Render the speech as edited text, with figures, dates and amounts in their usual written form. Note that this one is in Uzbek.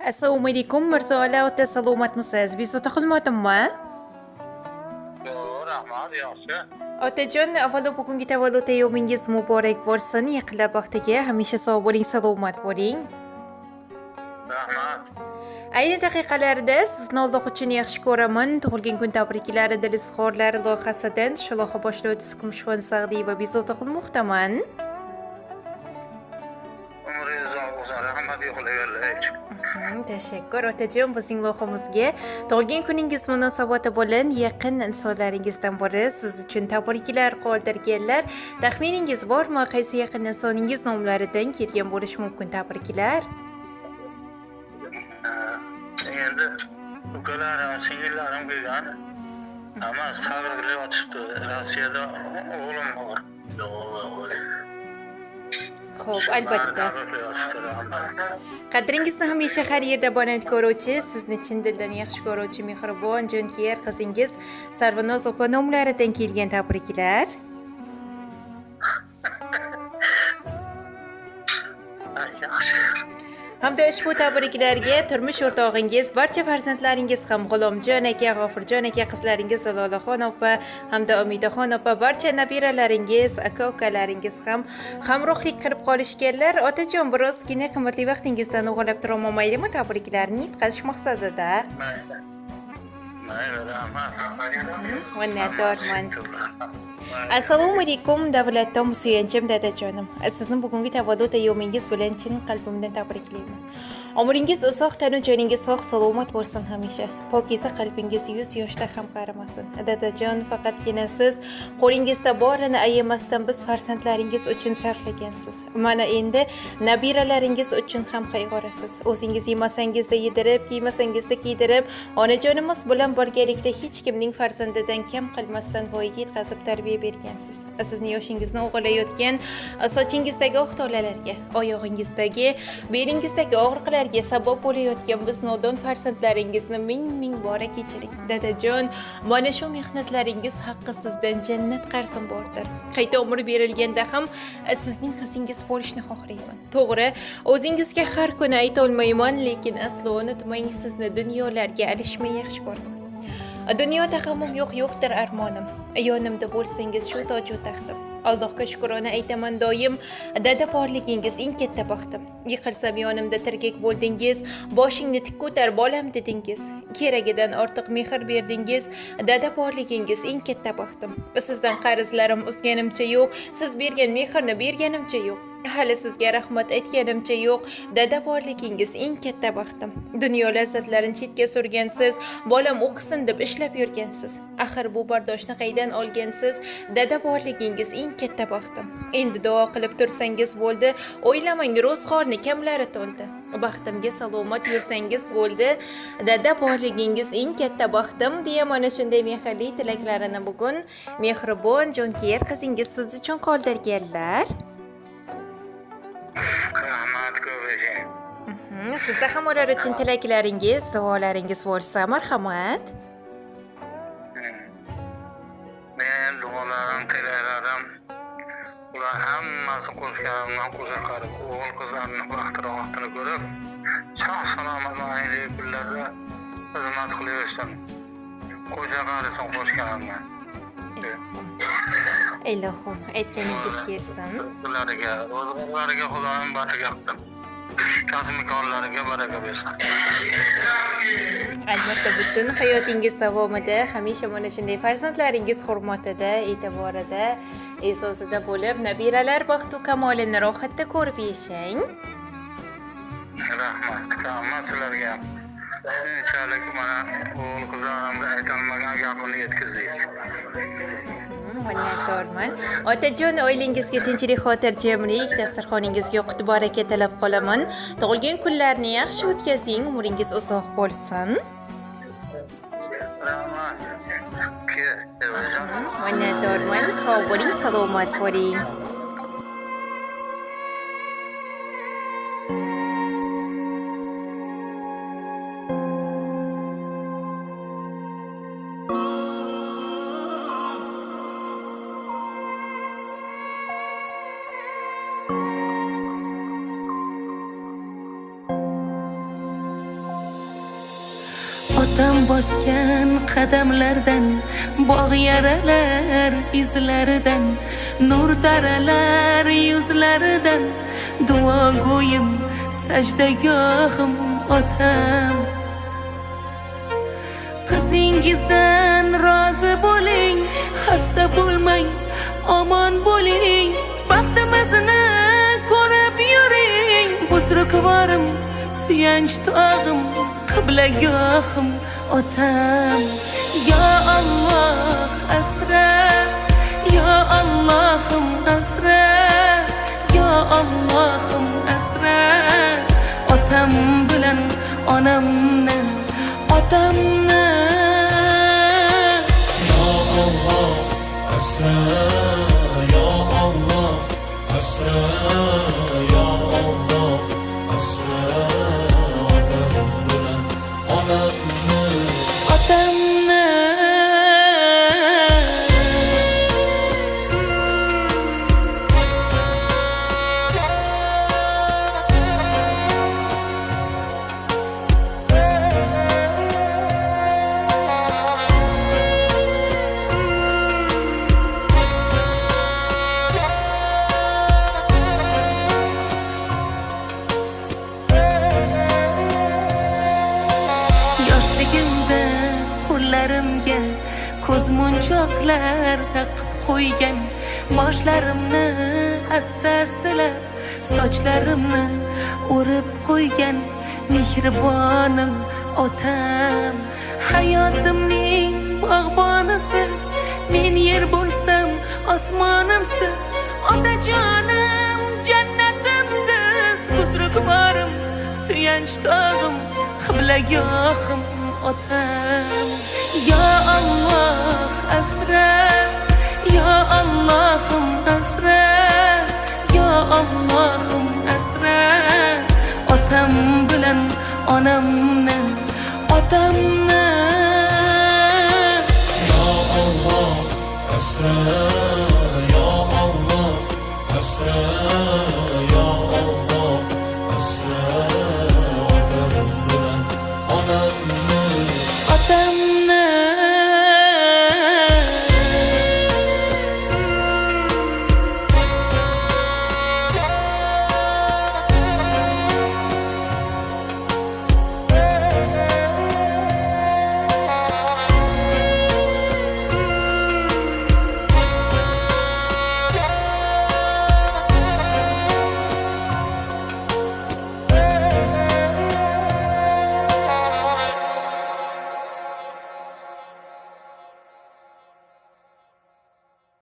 Assalomu alaykum Mirzo aka, ota salomatmisiz? Bezovta qilmadimmi? Yo'q, rahmat, yaxshi. Otajon, avvalo bugungi tavallud ayyomingiz muborak bo'lsin. Yaqinlar baxtiga hamisha sog' bo'ling, salomat bo'ling. Rahmat. Ayni daqiqalarda sizni Alloh uchun yaxshi ko'raman. Tug'ilgan kun tabriklari dil izhorlari loyihasidan shu loyiha boshlovchisi Kumushxon Sag'diyeva bezovta qilmoqdaman. Umringiz uzoq bo'lsin, rahmat yo'qlaganlar. Tashakkur otajon, bizning loyihamizga tug'ilgan kuningiz munosabati bilan yaqin insonlaringizdan biri siz uchun tabriklar qoldirganlar. Taxminingiz bormi, qaysi yaqin insoningiz nomlaridan kelgan bo'lishi mumkin tabriklar? Endi ukalarim, singillarim kelgan. Hammasi tabriklab yotishibdi. Rossiyada o'g'lim bor. Xo'p, albatta. Tabriklab yotishibdi, rahmat. Qadringizni hamisha har yerda baland ko'ruvchi, sizni chin dildan yaxshi ko'ruvchi mehribon, jonkuyar qizingiz Sarvinoz opa nomlaridan kelgan tabriklar. Yaxshi. Hamda ushbu tabriklarga turmush o'rtog'ingiz, barcha farzandlaringiz ham G'ulomjon aka, G'ofurjon aka, qizlaringiz Lolaxon opa hamda Umidaxon opa, barcha nabiralaringiz, aka ukalaringiz ham hamrohlik qilib qolishganlar. Otajon, birozgina qimmatli vaqtingizdan o'g'irlab turaman maylimi tabriklarni yetkazish maqsadida? Mayli. Mayli, rahmat. Minnatdorman. Assalomu alaykum Davlatom suyanchim dadajonim. Sizni bugungi tavallud ayyomingiz bilan chin qalbimdan tabriklayman. Umringiz uzoq, tanu joningiz sog' salomat bo'lsin hamisha. Pokiza qalbingiz 100 yoshda ham qarimasin. Dadajon, faqatgina siz qo'lingizda borini ayamasdan biz farzandlaringiz uchun sarflagansiz. Mana endi nabiralaringiz uchun ham qayg'urasiz. O'zingiz yemasangizda yedirib, kiymasangizda kiydirib, onajonimiz bilan birgalikda hech kimning farzandidan kam qilmasdan voyaga yetkazib tarbiya bergansiz. Sizni yoshingizni o'g'irlayotgan sochingizdagi oq tolalarga, oyog'ingizdagi, belingizdagi og'riqlarga sabab bo'layotgan biz nodon farzandlaringizni ming ming bora kechiring. Dadajon, mana shu mehnatlaringiz haqqi sizdan jannat qarsim bordir. Qayta umr berilganda ham sizning qizingiz bo'lishni xohlayman. To'g'ri, o'zingizga har kuni ayta olmayman, lekin aslo unutmang, sizni dunyolarga alishmay yaxshi ko'raman. Dunyoda g'amim yo'q, yo'qdir armonim. Yonimda bo'lsangiz shu toju taxtim. Allohga shukrona aytaman doim, dada borligingiz eng katta baxtim. Yiqilsam yonimda tirgak bo'ldingiz, boshingni tik ko'tar bolam dedingiz. Keragidan ortiq mehr berdingiz, dada borligingiz eng katta baxtim. Sizdan qarzlarim uzganimcha yo'q, siz bergan mehrni berganimcha yo'q. Hali sizga rahmat aytganimcha yo'q, dada borligingiz eng katta baxtim. Dunyo lazzatlarini chetga surgansiz, bolam o'qisin deb ishlab yurgansiz. Axir bu bardoshni qaydan olgansiz, dada borligingiz eng katta baxtim. Endi duo qilib tursangiz bo'ldi, o'ylamang ro'zg'orni kamlari to'ldi. Baxtimga salomat yursangiz bo'ldi, dada borligingiz eng katta baxtim deya mana shunday mehrli tilaklarini bugun mehribon jonkuyar qizingiz siz uchun qoldirganlar. Rahmat ko'p yashang. Sizda ham ular uchun tilaklaringiz, duolaringiz bo'lsa, marhamat. Men duolarim, tilaklarim ular hammasi qo'shganimdan qo'sha qarib, o'g'il qizlarni baxti rohatini ko'rib, sog' salomat mayli kunlarda xizmat qilaversin. Qo'sha qarisin qo'shganimdan. Ilohim, aytganingiz kelsin. Ularga, ro'zg'orlariga Xudoyim baraka qilsin. Kasb-korlariga baraka bersin. Albatta, butun hayotingiz davomida hamisha mana shunday farzandlaringiz hurmatida, e'tiborida, e'zozida bo'lib, nabiralar baxtu kamolini rohatda ko'rib yashang. Rahmat, rahmat sizlarga. Shunchalik mana o'g'il qizlarimga aytolmagan gapimni yetkazdingiz. Minnatdorman. Otajon, oilangizga tinchlik, xotirjamlik, dasturxoningizga qut baraka tilab qolaman. Tug'ilgan kunlarni yaxshi o'tkazing, umringiz uzoq bo'lsin. Rahmat. Minnatdorman. Sog' bo'ling, salomat bo'ling. Otam bosgan qadamlardan, bog' yaralar izlaridan, nur taralar yuzlaridan, duogo'yim, sajdagohim otam. Qizingizdan rozi bo'ling, xasta bo'lmang, omon bo'ling, baxtimizni ko'rib yuring. Buzrukvorim, suyanch tog'im, qiblagohim otam. Yo Alloh asra, yo Allohim asra, yo Allohim asra. Otam bilan onamni, otamni. Yo Alloh asra, yo Alloh asra, yo Alloh asra. Otam bilan onamni, otamni. Yoshligimda qo'llarimga ko'zmunchoqlar taqib qo'ygan, boshlarimni asta silab, sochlarimni o'rib qo'ygan mehribonim otam. Hayotimning bog'bonisiz, men yer bo'lsam osmonimsiz, otajonim jannatimsiz. Buzrukvorim, suyanch tog'im, qiblagohim otam. Yo Alloh asra, yo Allohim asra, yo Allohim asra. Otam bilan onamni, otamni. Yo Alloh asra, yo Alloh asra.